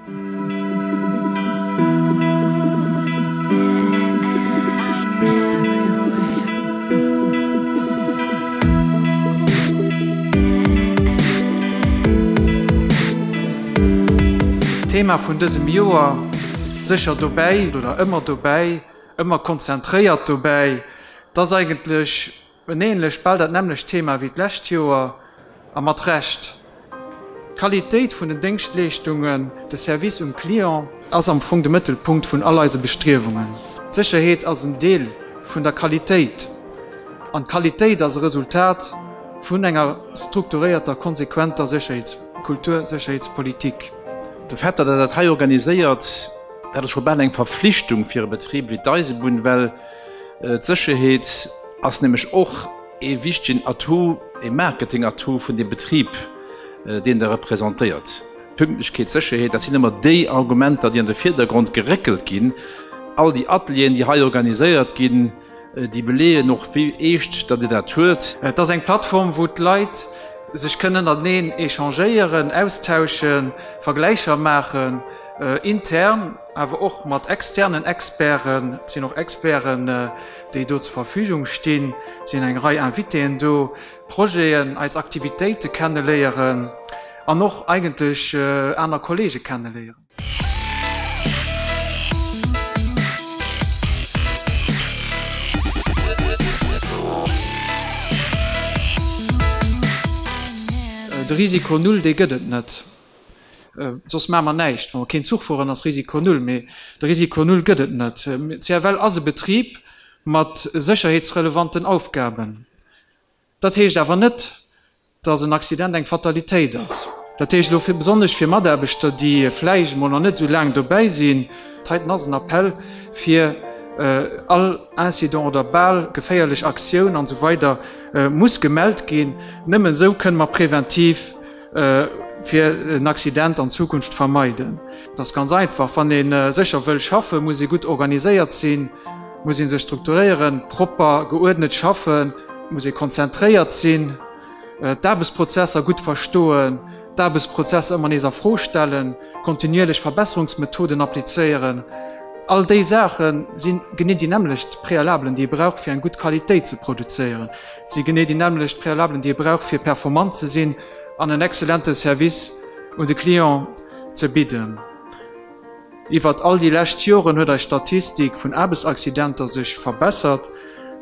D'Thema vun dësem Joer, Sécher dobäi oder ëmmer dobäi, ëmmer konzentréiert dobäi. Et ass eigentlech En ähnlecht, bal dat nämmlecht Thema wéi d'lescht Joer, a mat Recht. D'Qualitéit vun den Déngschtleeschtungen, de Service um Client, ass am Fong de Mëttelpunkt vun all eise Bestriewungen. D'Sécherheet ass en Deel vun der Qualitéit, an d'Qualitéit ass e Resultat vun enger strukturéierter, konsequenter Sécherheetskultur, Sécherheetspolitik. De Fait, datt Der dat hei organiséiert, dat ass scho bal eng Verflichtung fir e Betrib wéi d'Eisebunn, well D'Sécherheet ass nämlech och ee wichtegen Atout, ee Marketing-Atout vun deem Betrib, deen Der representéiert. Pünktlechkeet, Sécherheet, dat sinn ëmmer déi Argumenter, déi an de Virdergrond geréckelt ginn. All déi Atelieren, déi hei organiséiert ginn, déi beleeën och, wéi eescht datt Dir dat huelt. Et ass eng Plattform, wou d'Leit sech kënnen ënnerteneen échangéieren, austauschen, Vergläicher maachen, intern. Awer och mat externen Experten, et sinn och Experten, déi do zur Verfügung stinn, et sinn eng Rei Invitéen do, Projeten, eis Aktivitéite kenneléieren an och eigentlech aner Kollege kenneléieren. De Risiko null, dee gëtt et net. Soss maache mer näischt. Wa mer keen Zuch fueren, ass Risiko null. Mee de Risiko null gëtt et net. CFL ass e Betrib mat sécherheetsrelevanten Aufgaben. Dat heescht awer net, datt en Accident eng Fatalitéit ass. Dat heescht elo fir besonnesch fir Mataarbechter, déi vläicht emol nach net esou laang dobäi sinn, dat heiten ass en Appell fir all Incident oder bal geféierlech Aktioun an esou weider muss gemellt ginn. Nëmmen esou kënne mer preventiv fir en Accident an Zukunft vermeiden. Et ass ganz einfach, wann ee sécher wëll schaffen, muss ee gutt organiséiert sinn, muss ee sech strukturéieren, propper, geuerdnet schaffen, muss ee konzentréiert sinn, d'Aarbechtsprozesser gutt verstoen, d'Aarbechtsprozesser ëmmer nees a Fro stellen, kontinuierlech Verbesserungsmethoden applizéieren. All déi Saache si genee déi nämmlecht Préalabelen, déi ee brauch, fir eng gutt Qualitéit ze produzéieren. Si genee déi nämmlecht Préalabelen, déi ee brauch, fir performant ze sinn an en excellente Service un de Client ze bidden. Iwwert all déi lescht Joren huet eis Statistik vun Aarbechtsaccidenter sech verbessert.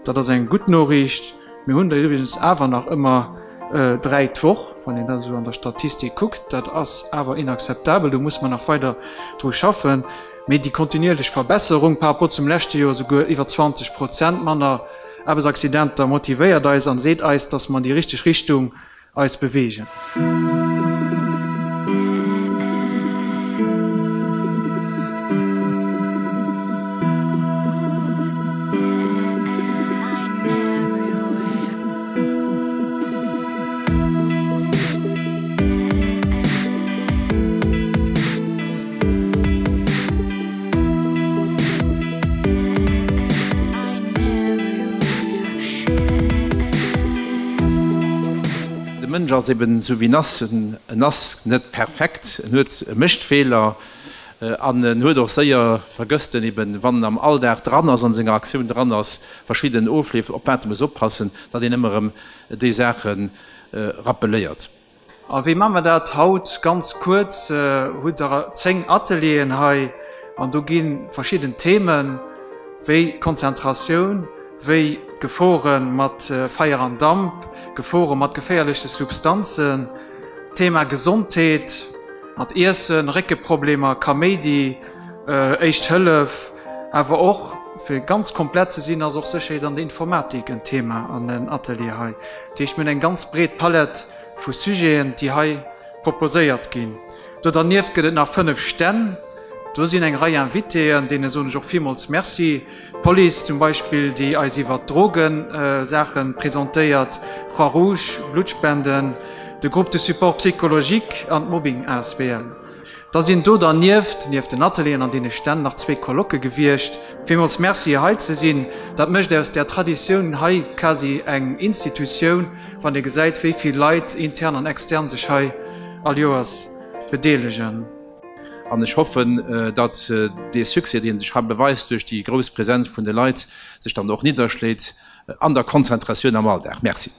Dat ass eng gutt Noriicht. Mir hunn der iwwregens awer nach ëmmer 3 d'Woch, wann een dat esou an der Statistik kuckt. Dat ass awer inakzeptabel, do muss mer nach weider dru schaffen. Mee déi kontinuierlech Verbesserung par rapport zum leschte Joer, souguer iwwer 20 Prozent manner Aarbechtsaccidenter, motivéiert eis an seet eis, dass mer an déi richteg Richtung eis beweegen. De Mënsch ass eben esou wéi en ass, en ass net perfekt, en huet, e mécht Feeler an en huet och séier, vergësst en eben, wann en am Alldag dran ass, an senger Aktioun dran ass, verschidden Ofleef, op wat e muss oppassen, datt een ëmmer erëm déi Saache rappeléiert. A wéi man mer dat haut? Ganz kuerz, hutt der 10 Atelieren hei an do gi verschidden Themen, wéi d'Konzentratioun, wéi d'Gefore mat Feier an Damp, Gefore mat geféierleche Substanzen, Thema Gesondheet mat Iessen, Réckeproblemer, Kaméidi, Éischt Hëllef, awer och, fir ganz komplett ze sinn, ass och Sécherheet an der Informatik en Thema an en Atelier hei. Dat heescht, mir hunn eng ganz breet Palett vu Sujeten, déi hei proposéiert ginn. Do dernieft gëtt et nach 5 Stänn. Do sinn eng Rei Invitéen, deene soen ech och villmools Merci. D'Police zum Beispill, déi eis iwwert d'Drogesaache presentéiert, d'Croix-Rouge, Bluttspenden, de Groupe de support psychologique an d'Mobbing asbl. Da sinn do dernieft, nieft den Atelieren an deene Stänn, nach zwee Colloquë gewiescht. Villmools Merci hei ze sinn. Dat mécht aus där Traditioun hei quasi eng Institutioun, wann ee gesäit, wéi vill Leit, intern an extern, sech hei all Joers bedeelegen. An ech hoffen, datt dee Succès, dee sech hei beweist duerch déi grouss Präsenz vun de Leit, sech dann och nidderschléit an der Konzentratioun am Alldag. Merci.